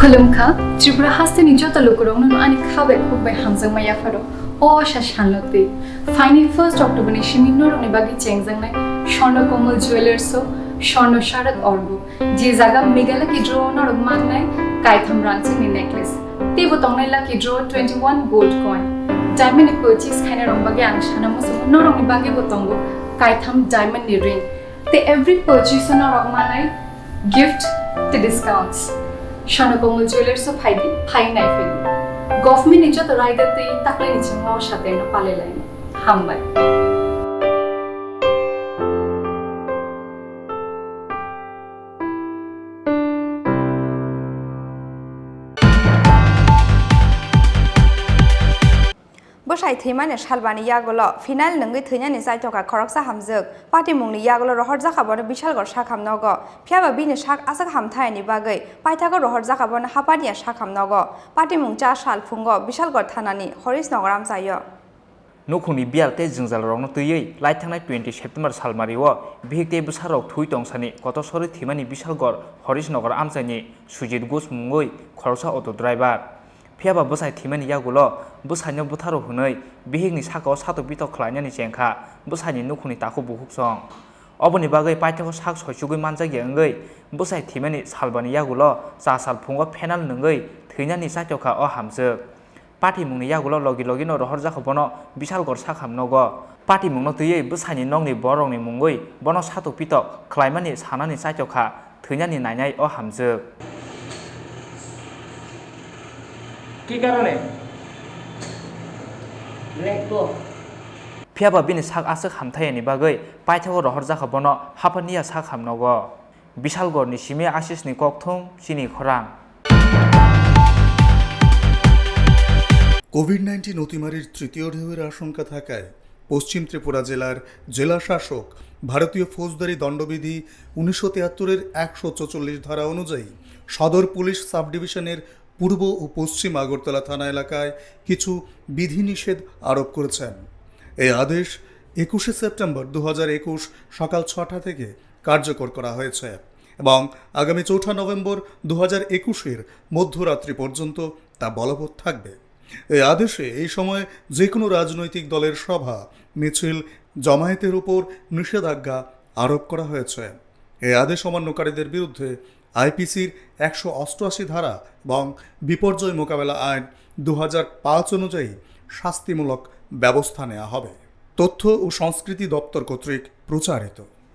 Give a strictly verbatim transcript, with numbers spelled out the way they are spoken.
Khulumkha, Tripura hasteni joto lukurokno ani kha bai khuk bai hamjakma yapharo. O asa salno twi phaini first October ni simi norokni bagwi chengjaknai Swarna Komal Jewellers o Swarna Sharak Orgo, je jaga Meghalaya Lucky Draw o norok mannai kaitham rangchakni necklace. Teibo tongnai Lucky Draw twenty one gold coin. Diamond ni purchase khainai rok bagwi ang sana muchungo norokni bagwi bo tongo kaitham diamond ni ring. Tei every purchase o norok manai gift tei discounts. Swarna Komal Jewellers o phaidi, phai nai phaidi. Government ni joto raida tei taklai ni chingma o sateno palai laini. Hambai. Bwsai thwimani salbani yagulo phenyl nwngwi thwinani chaitokha khoroksa hamjwk. Patimungni yagulo rohorjakha bono Bishalgarh sakham nogo. Phiyaba bini sak aswk hamthayani bagwi paithago rohorjakha bono Hapania sakham nogo. Patimung cha sal phungo Bishalgarh thanani Harish Nagar amchaio. Nukhungni biyal tei jwngjalrokno twiwi laithangnai twenty September salmario bihik tei bwsarok thwi tongsani kotor sorwi thwimani Bishalgarh Harish Nagar amchaini Sujit Ghosh mungwi khoroksa auto driver. Phiyaba bwsai thwimani yagulo bwsaino bwtharo hwnwi bihikni sakao satok pitok khlainani chengkha bwsaini nukhungni takhuk bukhuksong. Oboni bagwi paithago sak soisugwi manjakya wngwi bwsai thwimani salbani yagulo cha sal phungo phenyl nwngwi thwinani chaitokha o hamjwk. Patimungni yagulo logi logino rohorjakha bono Bishalgarh sakham nogo. Patimungno twiwi bwsaini nokni bororokni mungwi bono satok pitok khlaimani sanani chaitokha thwinani nainai o hamjwk. কি কারণে? Phiyaba bini sak aswk hamthayani bagwi paithago rohorjakha bono Hapania sakham nogo. Bishalgarhni simi Ashisni kokthum chini khorang. Covid nineteen অতিমারির তৃতীয় ঢেউয়ের আশঙ্কা থাকায় পশ্চিম ত্রিপুরা জেলার জেলা শাসক ভারতীয় ফৌজদারি দণ্ডবিধি উনিশশো তিয়াত্তরের একশো চৌচল্লিশ ধারা অনুযায়ী সদর পুলিশ সাব ডিভিশনের পূর্ব ও পশ্চিম আগরতলা থানা এলাকায় কিছু বিধিনিষেধ আরোপ করেছেন। এই আদেশ একুশে সেপ্টেম্বর দু হাজার একুশ সকাল ছটা থেকে কার্যকর করা হয়েছে এবং আগামী চৌঠা নভেম্বর দু হাজার একুশের মধ্যরাত্রি পর্যন্ত তা বলবৎ থাকবে। এই আদেশে এই সময় যে কোনো রাজনৈতিক দলের সভা, মিছিল, জমায়েতের উপর নিষেধাজ্ঞা আরোপ করা হয়েছে। এই আদেশ অমান্যকারীদের বিরুদ্ধে আইপিসির একশো অষ্টআশি ধারা এবং বিপর্যয় মোকাবেলা আইন দু হাজার পাঁচ অনুযায়ী শাস্তিমূলক ব্যবস্থা নেওয়া হবে। তথ্য ও সংস্কৃতি দপ্তর কর্তৃক প্রচারিত।